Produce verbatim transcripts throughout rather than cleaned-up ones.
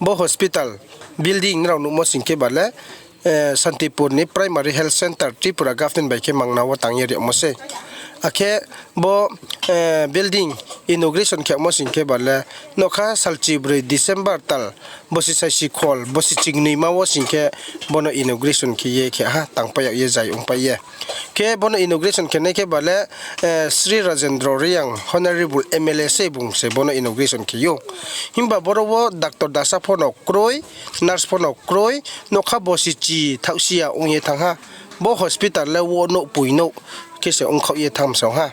Bo hospital building nrao nuhmo sing khe ba le, Santipur ni Primary Health Centre Tripura government bai khe mangna wo tang ye riagmo sei. Akhe bo building inauguration khemo sing khe ba le nokha salchibroi December tal, bosi saisi khol, bosi chingnoima wo sing khe bono inauguration khe ye khe ha tangpai yag ye zai ongpai ye. Khe bono inauguration khe nai khe ba le, Sri Rajendra Reang, Honourable M L A se bung se bono inauguration khe ou. Himba boro wo doctor dasa pho no kroi, nurse pho no kroi, nokha bosi chi thaohsi ya ong ye thanng ha. Bo hospital le wo nouh poi nouh khe se ongkhaoh ye thanng msong ha.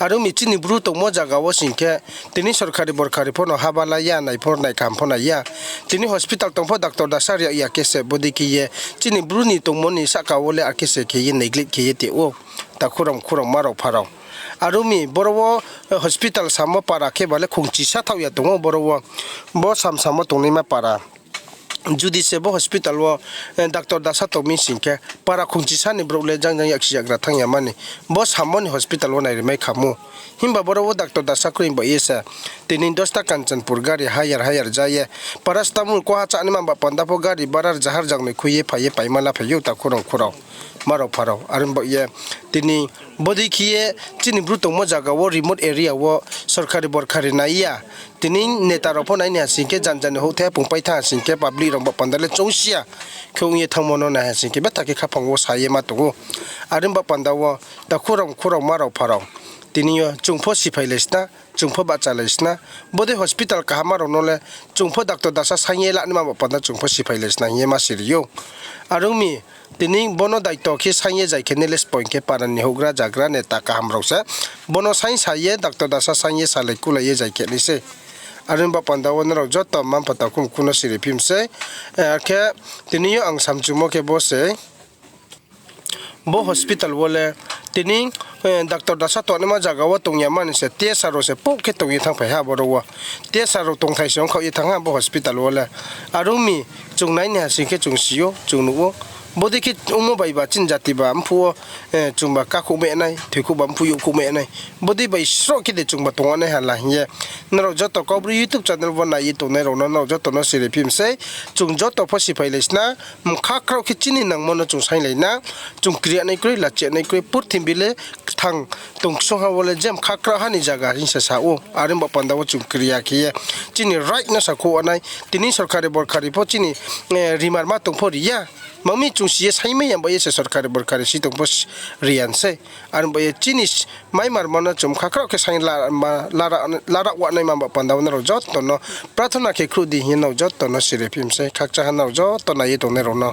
Are ong mi chini Bru tongmo zaga wo sing khe, tini sorkari borkari pho no haba la ya, nai pho nai kaham pho nai ya. Tini hospital tong pho doctor dasa riag ya khe se bodei khe ye, chini Bru ni tongmo ni sahka wo le ar khe se khe ye neglect khe ye tong ou. Takhu rao, mkhu rao, ma rao, pha rao. Are ong mi boro wo hospital samo para khe ba le khongchisa thaoh ya tong ou boro wo. Bo samsamo tongnaima para. Judi se bo hospital wo doctor dasa tong mi sing khe, para khongchisa ni brouh le jang jang yaksi yagra thanng ya mani. Bo samo ni hospital wo nairimai kham ou. Himba boro wo doctor dasa kroi ba ye se, tini dosta Kanchanpur gari hire hire ja ye, paracetamol koha chánaima ba panda pho gari bara rzaha rzagnoi khui ye phai ye paima la phai ou takhu rao mkhu rao, ma rao pha rao. Are ong ba ye tini bodei khe ye chini Bru tongmo zaga wo remote area wo sorkari borkari nai ya. Tini neta rao pho nai ni ha sing khe, janja ni houhthai pungpai thanng ha sing khe, public rao ba panda le choungsi ya khe ong ye thanngmo no nai ha sing khe, betha khe khaphang wo sa ye ma tong ou. Are ong ba panda wo, takhu rao, mkhu rao, ma rao, pha rao, tini yo chung pho siphailai sna, chung pho bahchalai sna. Bodei hospital kaham rao no le chung pho doctor dasa saing ye lanaima ba panda chung pho siphailai sna hing ye ma siri ou. Are ong mi, tini bono daito khe saing ye zai khe nai le spoing khe para ni houhgra zagra neta kaham rao se bono saing sa ye doctor dasa saing ye salai kulai ye zai khe nai sei. Are ong ba panda wo nrao joto mma mpha takhu mkhu no siri phim sei. Akhe tini yo ang samchumo khe bo se, bo hospital wo le tini doctor dasa tongnaima zaga wo tong ya mani se, T S R rao se pouh khe tong ye thanngphai ha boro wo. T S R rao tongthai se ongkhaoh ye thanng ha bo hospital wo le. Are ong mi, chung nai ni ha sing khe chung si ou, chung nuh ou. Bodei khe ongmo bai ba chini jati ba mphuh wo, chungba kakhouhmai nai, thoikhouh ba mphuh youhkhouhmai nai. Bodei bai sroh khe de chungba tong nai ha la hing ye. Nrao joto Kaubru YouTube channel wo nai ye tongnai rao no, nrao joto no siri phim sei. Chung joto pho siphailai sna, mkha kraoh khe chini nangmo no chung sainglai na. Chung kri ya nai kroi, lachi ya nai kroi, purthimbi le kthang tong ksungha wo le je mkha kraoh ha ni zaga hing se sa ou. Are ong ba panda wo chung kri ya khe ye chini right no sakhouh nai. Tini sorkari borkari pho chini rimarma tong pho ri ya. Mang mi chung si ye saingmai ya ba ye se sorkari borkari si tong pho ri ya sei. Are ong ba ye chini maimarma no chung mkha kraoh khe saing la, lara wanaima ba panda wo nrao joto no prathona khe khruh di hing ye nrao joto no siri phim sei. Khakchang ha nrao joto nai ye tongnai rao no.